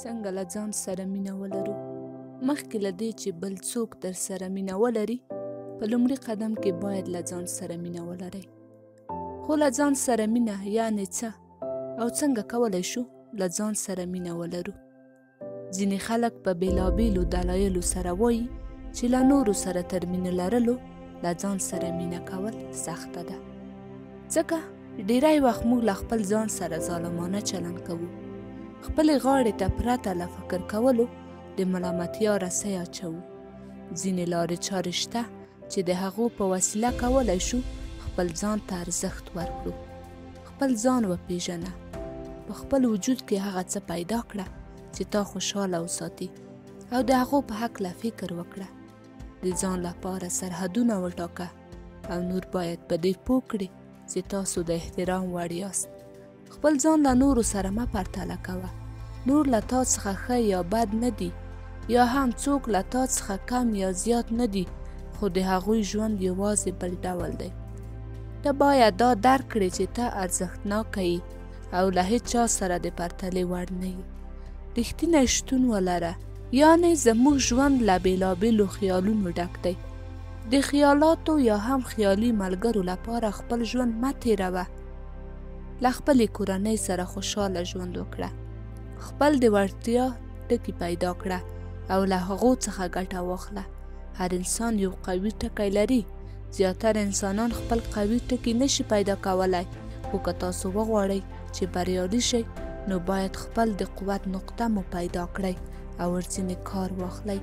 څنګه له ځان سره مینه ولرو؟ مخکې له دې چې بل څوک در سره مینه ولري، په لومړي قدم کې باید له ځان سره مینه ولرئ. خو له ځان سره مینه یعنې څه، او څنګه کولی شو له ځان سره مینه ولرو؟ ځینې خلک په بېلابېلو دلایلو سره وایي چې له نورو سره تر مینه لرلو له ځان سره مینه کول سخته ده، ځکه ډیری وخت موږ له خپل ځان سره ظالمانه چلند کوو، خپلې غاړې ته پرته له فکر کولو د ملامتیا رسۍ اچوو. ځینې لارې چارې شته چې د هغو په وسیله کولی شو خپل ځان ته ارزښت ورکړو. خپل ځان وپیژنه، په خپل وجود کې هغه څه پیدا کړه چې تا خوشحاله وساتي او د هغو په هکله فکر وکړه. د ځان لپاره سرحدونه وټاکه او نور باید په دې پوه کړي چې تاسو د احترام وړ یاست. خپل ځان له نورو سره مه پرتله کوه. نور له تا څخه ښه یا بد نه دي، یا هم څوک له تا څخه کم یا زیات نه دي، خو د هغوی ژوند یوازې بل ډول دی. ته باید دا درک کړې چې ته ارزښتناکه یې او له هیڅ چا سره د پرتلې وړ نه یې. رښتینی شتون ولره، یعنې زموږ ژوند له بېلابېلو خیالونو ډک دی. د خیالاتو یا هم خیالي ملګرو لپاره خپل ژوند مه تېروه. له خپلې کورنۍ سره خوشحاله ژوند وکړه. خپل د وړتیا ټکي پیدا کړه او له هغو څخه ګټه واخله. هر انسان یو قوي ټکی لري. زیاتره انسانان خپل قوي ټکي نشي پیدا کولی، خو که تاسو وغواړئ چې بریالي شئ، نو باید خپل د قوت نقطه مو پیدا کړئ او ورځینې کار واخلئ.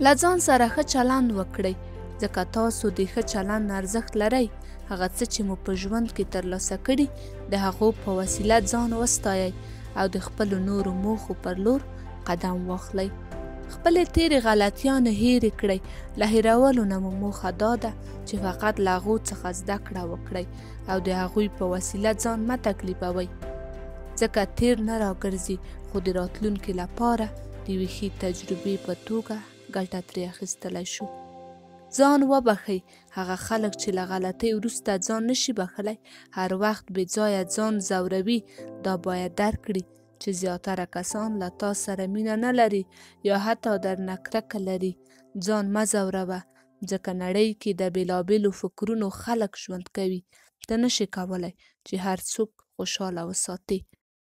له ځان سره ښه چلند وکړئ، ځکه تاسو د ښه چلند ارزښت لرئ. هغه څه چې مو په ژوند کې ترلاسه کړي، د هغو په وسیله ځان وستایئ او د خپلو نورو موخو پر لور قدم واخلئ. خپلې تېرې غلطیانې هېرې کړئ. له هېرولو نه مو موخه دا ده چې فقط له هغو څخه زده کړه وکړئ او د هغوی په وسیله ځان مه تکلیفوئ، ځکه تېر نه راګرځي، خو د راتلونکي لپاره د یوې ښې تجربې په توګه ګټه ترې اخیستلی شو. ځان وبخښئ. هغه خلک چې له غلطۍ وروسته ځان نشي بخښلی، هر وخت بې ځایه ځان ځوروي. دا باید درک کړي چې زیاتره کسان له تا سره مینه نه لري یا حتی درنه کرکه لري. ځان مه ځوروه، ځکه نړۍ کې د بېلابېلو فکرونو خلک ژوند کوي. ته نشې کولی چې هر څوک خوشحاله وساتې.